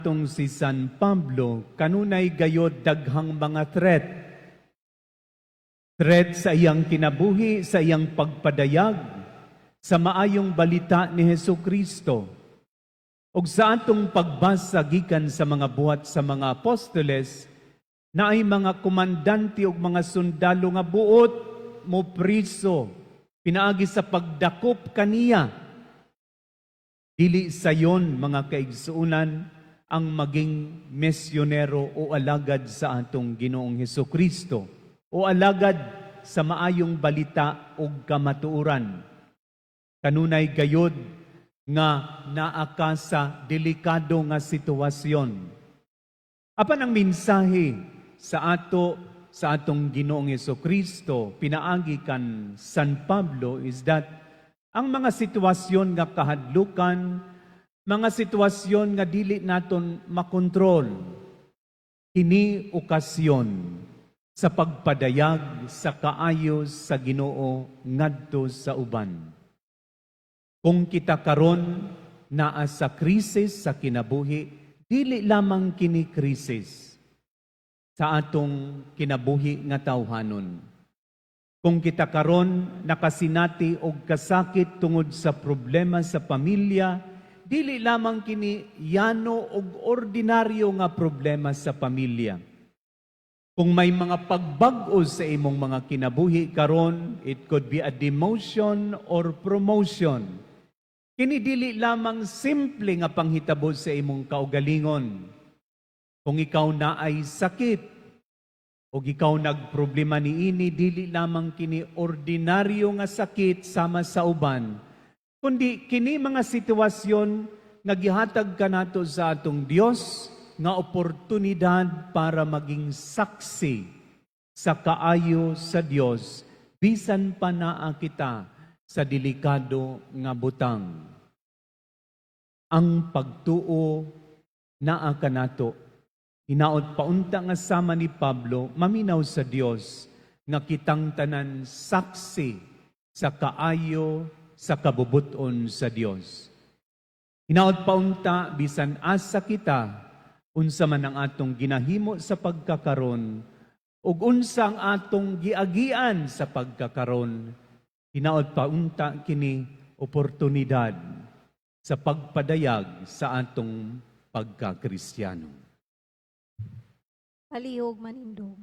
Atong si San Pablo kanunay gayod daghang mga threat. Threat sa iyang kinabuhi, sa iyang pagpadayag sa maayong balita ni Hesu Kristo. Ug sa atong pagbasa gikan sa mga Buhat sa mga Apostoles, naay mga komandante ug mga sundalo nga buot mo priso pinaagi sa pagdakop kaniya. Dili sayon, mga kaigsuonan, ang maging misyonero o alagad sa atong Ginoong Heso Kristo o alagad sa maayong balita ug kamatuoran. Kanunay gayod nga naa ka sa delikado nga sitwasyon. Apan ang mensahe sa ato sa atong Ginoong Heso Kristo pinaagi kan San Pablo is that ang mga sitwasyon nga kahadlukan, mga sitwasyon nga dili naton makontrol, kini okasyon sa pagpadayag sa kaayo sa Ginoo ngadto sa uban. Kung kita karon naa sa krisis sa kinabuhi, dili lamang kini krisis sa atong kinabuhi nga tawhanon. Kung kita karon nakasinati og kasakit tungod sa problema sa pamilya, dili lamang kini yano og ordinaryo nga problema sa pamilya. Kung may mga pagbag-o sa imong mga kinabuhi karon, it could be a demotion or promotion. Kini dili lamang simple nga panghitabo sa imong kaugalingon. Kung ikaw naay sakit o ikaw nagproblema niini, dili lamang kini ordinaryo nga sakit sama sa uban, kundi kini mga sitwasyon nga gihatag kanato sa atong Dios nga oportunidad para maging saksi sa kaayo sa Dios bisan pa naa kita sa delikado nga butang. Ang pagtuo naa kanato. Hinaot paunta nga sama ni Pablo, maminaw sa Dios nga kitang tanan saksi sa kaayo, sa kabubuton sa Dios. Hinaot paunta, bisan asa kita, unsa man ang atong ginahimo sa pagkakaron ug unsa ang atong giagian sa pagkakaron, hinaot paunta kini oportunidad sa pagpadayag sa atong pagkakristyano. Palihog manindog.